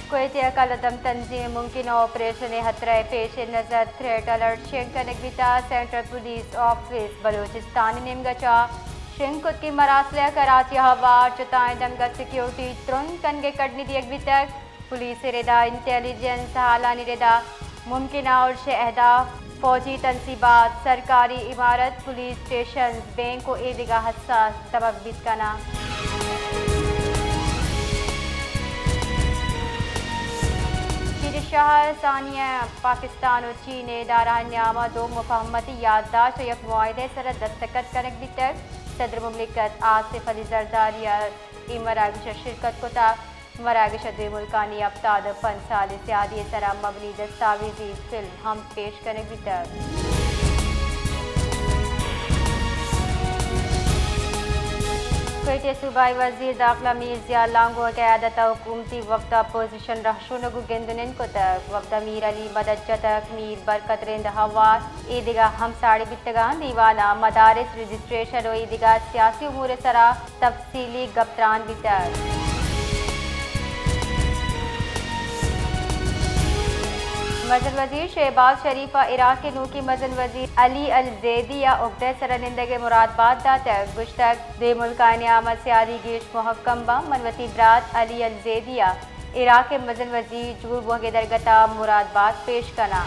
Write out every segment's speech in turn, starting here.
کوئٹہ ءَ کالعدم تنظیم ءِ ممکنہ آپریشن ءِ ہترہ ءِ پیش نظر تھریٹ الرٹ شنگ کنگ بیتگ۔ سینٹرل پولیس آفس بلوچستان ءِ نیمگ ءَ چہ شنگ کتگیں مراسلے ءَ کراچی ءَ ہوار جتائیں دمگ ءَ سیکیورٹی ترند کنگ ءِ کڈنی دیگ بیتگ۔ پولیس ءِ ردا انٹیلیجنس ہالانی ردا ممکنہ ارش ءِ اہداف، فوجی تنصیبات، سرکاری عمارت، پولیس اسٹیشنز، بینک ءُ اے دگہ حساس دمگ بیت کناں۔ شیر شاہ ثانی ءَ پاکستان ءُ چین ءِ ادارہانی نیام ءَ دو مفاہمتی یادداشت ءُ یک معاہدہ ءِ سرا دستخط کنگ بیتگ۔ صدر مملکت آصف علی زرداری ءَ اے مراگش ءَ شرکت کتگ۔ مراگش ءَ دوئیں ملکانی ہپتاد ءُ پنچ سال ءِ سیادی ءِ سرا مبنی دستاویزی فلم ہم پیش کنگ بیتگ۔ کوئٹہ ءِ صوبائی وزیر داخلہ میر ضیاء لانگو ءِ قیادت ءَ حکومتی وفد ءَ اپوزیشن رہشونک ءَ گند ءُ نند کتگ۔ وفد ءَ میر علی مدد جتک، میر برکت رند ہوار، اے دگہ ہم ساڑی بیتگاں۔ دیوان ءَ مدارس، رجسٹریشن ءُ اے دگہ سیاسی امور ءِ سرا تفصیلی گپ تران بیتگ۔ مزن وزیر شہباز شریف ءَ عراق ءِ نوکیں مزن وزیر علی الزیدی ءَ اگدہ ءِ سرا نندگ ءِ مراد بات داتگ۔ گوشتگ، دوئیں ملکانی نیام ءَ سیادی گیش مہکم بنت، من وتی برات علی الزیدی ءَ عراق ءِ مزن وزیر جوڑ بوہگ ءِ درگت ءَ مراد بات پیش کناں۔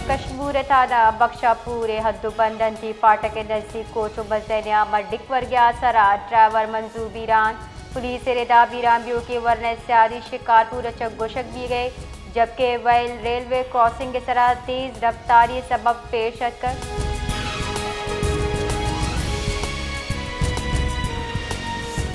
کشمور ءِ تھانہ بخشاپور ءِ حد ءُ بند انتی پھاٹک ءِ نزیک کوچ ءُ بس ءِ نیام ءَ ڈیک ورگ ءِ آسرا ڈرائیور منزور بیران۔ پولیس ءِ ردا بیران بیوکیں ورنا ءِ سیادی شکارپور ءَ چہ گوشگ بیگ ءَ جبکہ ویل ریلوے کراسنگ ءِ سرا تیز رفتاری ءِ سبب پیش اتکگ۔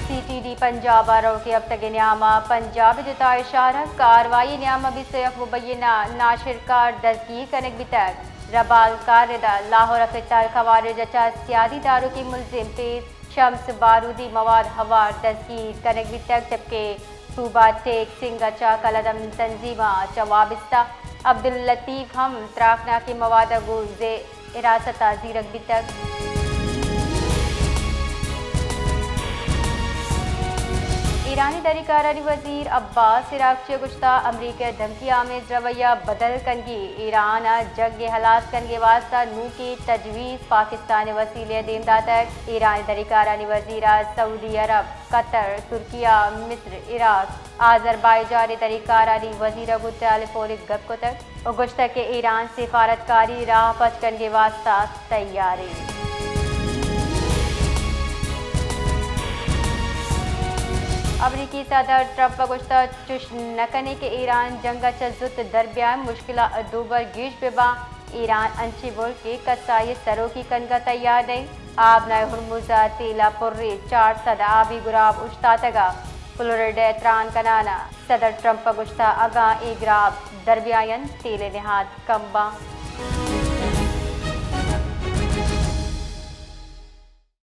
سی ٹی ڈی پنجاب ءَ روکیں ہفتگ ءِ نیام ءَ پنجاب ءِ جتائیں شہراں کاروائی ءِ نیام ءَ بیست ءُ یک مبینہ ناشرکار دزگیر کنگ بیتگ۔ ربال کار ءِ ردا لاہور ءَ فتال خوارج ءَ چہ سیادی داروکیں ملزم پیس شمس بارودی مواد ہوار دزگیر کنگ بیتگ، جبکہ صوبہ ٹیک سنگھ ءَ چہ کالعدم تنظیم ءَ چہ وابستہ عبداللطیف ہم تراکناکیں مواد ءَ گوں زیر حراست ءَ زیرگ بیتگ۔ ایرانی دری کارانی وزیر عباس عراقچی ءَ گوشتگ، امریکہ ءِ دھمکی آمیز رویہ بدل کنگی، ایران ءَ جنگ ءِ ہلاس کنگ ءِ واستہ نوکیں تجویز پاکستان ءِ وسیلہ ءَ دیم داتگ۔ ایرانی دری کارانی وزیر ءَ سعودی عرب، قطر، ترکیہ، مصر، عراق، آذربائیجان ءِ دری کارانی وزیر ءَ گوں ٹیلی فونک گپ کتگ ءُ گوشتگ کہ ایران سفارتکاری راہ پچ کنگ ءِ واستہ تیار انت۔ امریکی صدر ٹرمپ ءَ گوشتگ، چش نہ کنیں کہ ایران جنگ ءَ چہ زوت در بیائیں، مشکلات دوبر گیش بہ باں۔ ایران انچیں ملکے کسائی ءِ سروکی کنگ ءَ تیار نہ انت۔ آبنائے ہرمز ءَ تیل ءِ پریں چار سد آبی گراب اوشتاتگ ءُ فلوریڈا ءَ تران کنان ءَ۔ صدر ٹرمپ ءَ گوشتگ، اگاں اے گراب در بیاینت، تیل ءِ نہاد کم باں۔